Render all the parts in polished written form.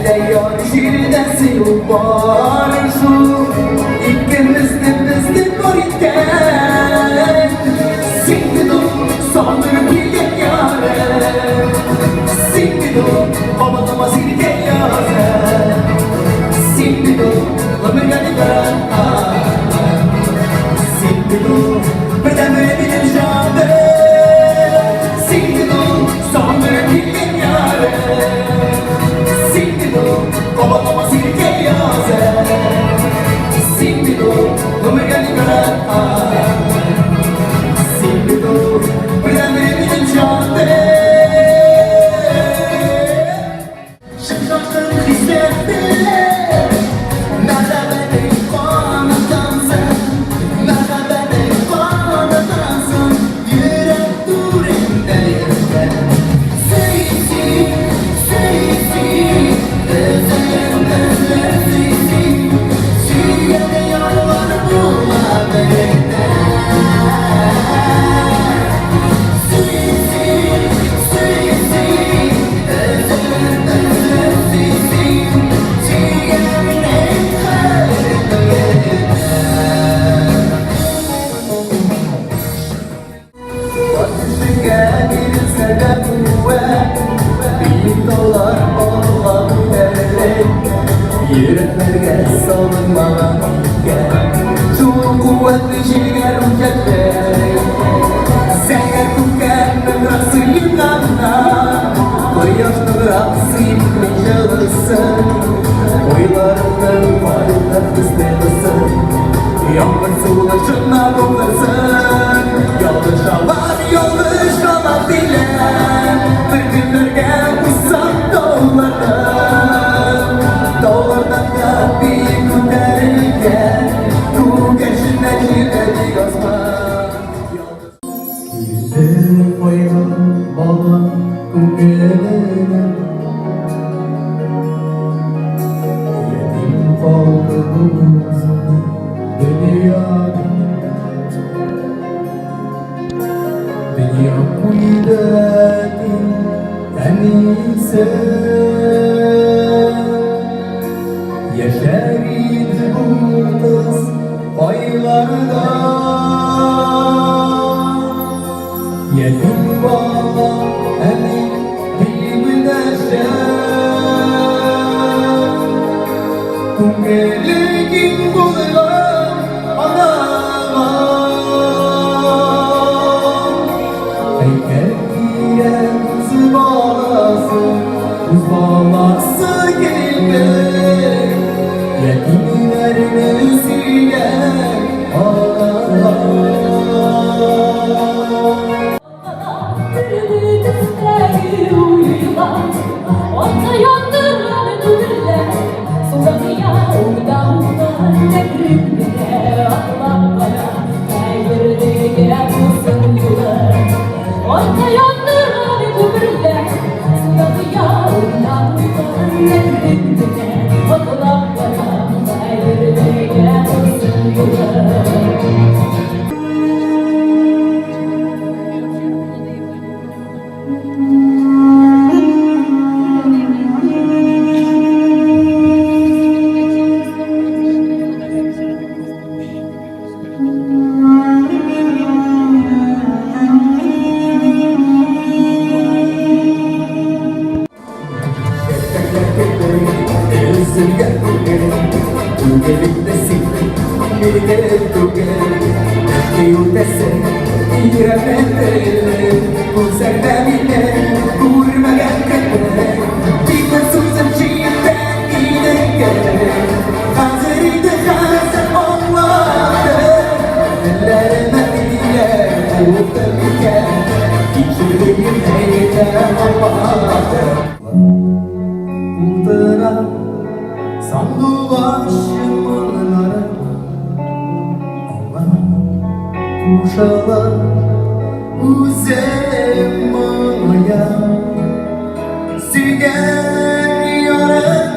Әллә яр җирдә сөю бар шул, Икебезне безне бар иткән. Син бит ул сагындырып килгән ярым, Син бит ул кабатламас иркә язым, Син бит ул гомергә дип яратканым, Син бит ул бердәнбер минем җаным, Син бит ул сагындырып килгән ярым, Син бит ул кабатламас иркә язым, Син бит ул гомергә дип яратканым, Син бит ул бердәнбер минем җаным. Шашкын хисләрдә мәхәббәтең каны тамсын, мәхәббәтең каны тамсын, йөрәк түрендә йөртә. Сөйсин, сөйсин, өзелгән өзләр сөйсин, сөйгән ярлар була белгән. Сөйсин, сөйсин, өзелгән өзләр сөйсин, сөйгәннең кадерен белгән. Кешегә бирелсә дә куәт, Биек таулар алга күтәрелеп, Йөрәкләргә салынмаган икән, Шул куәтне җигәр үҗәтлек. Зәңгәр күккә ныграк сыенганда, Кояш ныграк сыйпмый җылысын, Уйларымның кайнар хис-тойгысын Яңгыр сулышына булдырсын. Ялгышалар, ялгышалар диләр, Бер көннәргә узсам таулардан, Таулардан да биек күтәрелгән Күгәрченнәр җирдә тик асман. Килде кайгы бала күңеленә, Ятим калды бу зур дөньяда. Дөнья куйды әти, әнисе. Яшәр иде бу кыз айларда. Ятим бала әни дип дәшә. Күңеле киң булган анага. Һәйкәл кирәк үз баласы, үз баласы кебек. Ятимнәрне сөйгән аналар. Төрле төстәге уйлар, Отта яндырган түгелләр, Суда кыя урда утлар, Әкрен генә атлап бара, Хәерлегә булсын юлы. Отта яндырган күперләр, Суда кыя урда утлар, Әкрен генә атлап бара, Хәерлегә булсын юлы. Üzülgen күңел, күңелеңдә син, минеке түгел. Бәлки үтәсең, йөрәкне телеп, күрсәң дә мине күрмәгән кебек. Тик бер сүзем читтә идеке, хәзер инде хәзер аңладым. Телләремә ниләр булды микән? Кичердегем әйтә алмадым. Утыра сандугач моңнары, Аңа кушыла үзем моңая. Сөйгән ярым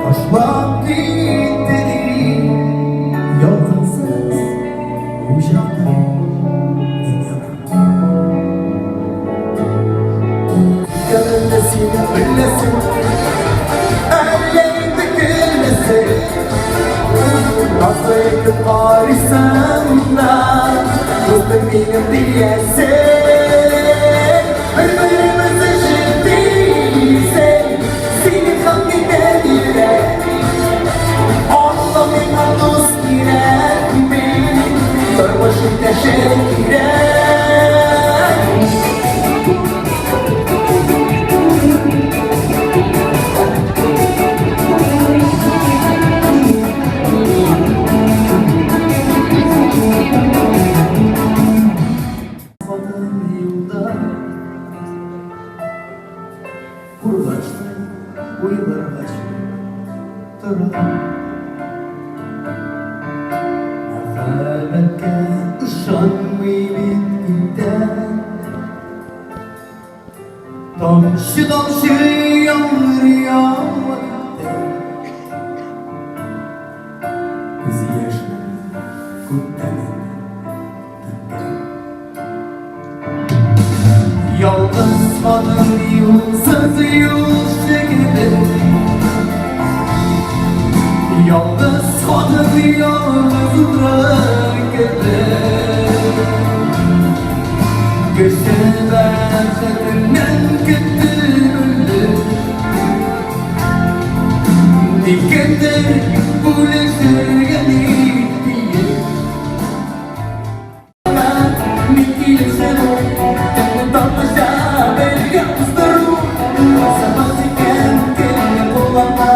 ташлап китте ди, Ялкынсыз учакта мин янам. Икәнемне син беләсең. Әйтеп карыйсың да, дустым минем диясең. Бер-беребез өчен дисең, синең һәм минем йөрәк. Аңла, миңа дус кирәкми, тормыш иптәше кирәк. Хатын юлда кургаштай уйларга тора. Мәхәббәткә ышанмый бит күптән. Тамчы-тамчы яңгыр ява китте. Күз яше күптән инде кипкән. Ялгыз хатын юлсыз юлчы кебек. Ялгыз хатын ялгыз утыра кебек. Кеше бәхетеннән көтте үлде. Тик кемдер бүлешергә ник тиеш? Мин килешәм, төнне татыша бергә уздыру. Сабыр икән көнне кулланма,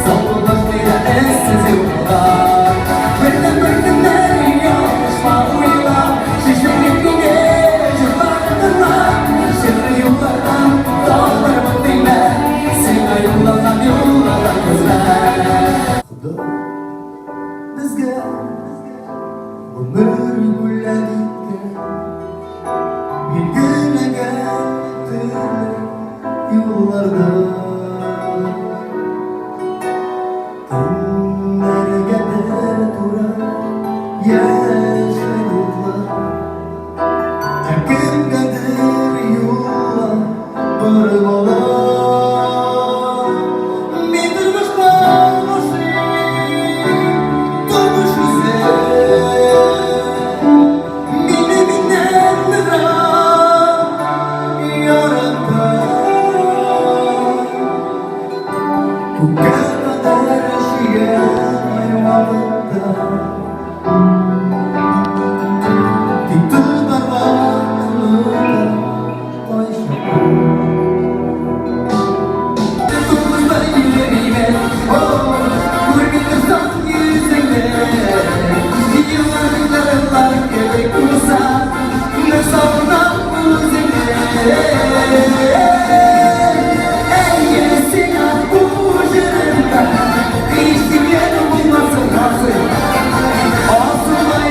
саубуллашмый да эзсез юлга. Бердән-бер көннәр ялгышма уйла, чишелеп мине җырлар тыңла. Шигъри юллардан табармын димә, сиңа юлланган юллардан күзләр. Ходай безгә гомер бүләк иткән, билгеләгән төрле юлларда. Кемнәргәдер туры яшел утлар, ә кемгәдер юллар борылалар. Мин тормышка гашыйк, тормыш үзе мине миннән ныграк ярата. Күккә кадәр җыен кайвакытта, тик тотарга оныта кайчакта. Тормышта йөрмимен, күрми торсам йөзеңне, еллар еллар кебек уза, нык сагынам үзеңне. Әйе, сиңа бу җырымда һич тиңнәр булмасын насыйп. Асылмай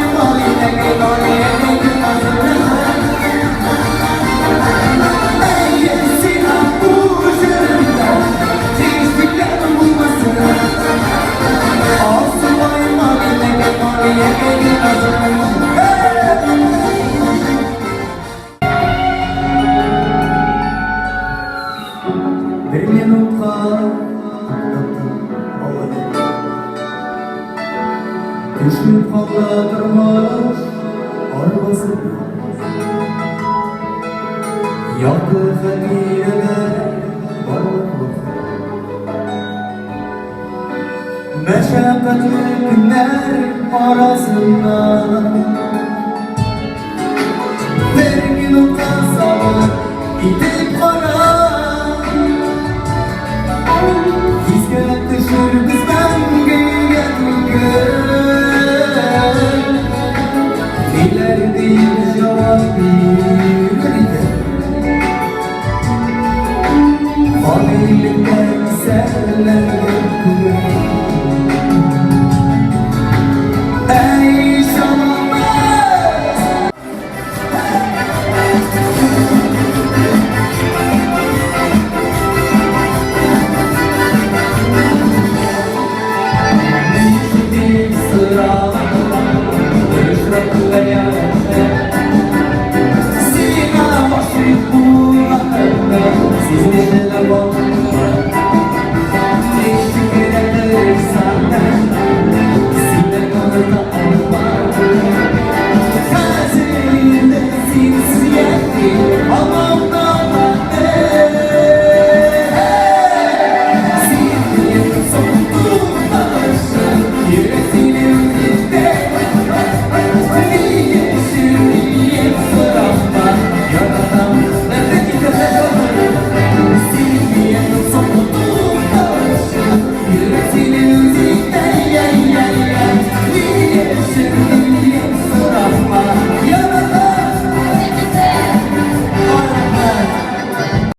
Әйе, сиңа бу җырымда һич тиңнәр булмасын. Асылмай. Бер минутка туктаттым баланы. Төшеп калды тормыш арбасыннан. Якты хатирәләр барлык вакыт. Мәшәкатьле көннәр арасыннан бер минутка сабыр итеп кара. Искә төшербез мәңгегә түгел. Ниләр дип җавап бирер икән? Фанилектә исәнләнгән күңел. Әй, җаным! Алмам Син минем соңгы тавышым, йөрәк синең үзеңдә. Ни өчен диеп сорама, яратам, нәфрәт итәм. Син минем соңгы тавышым, йөрәк синең үзеңдә. Ни өчен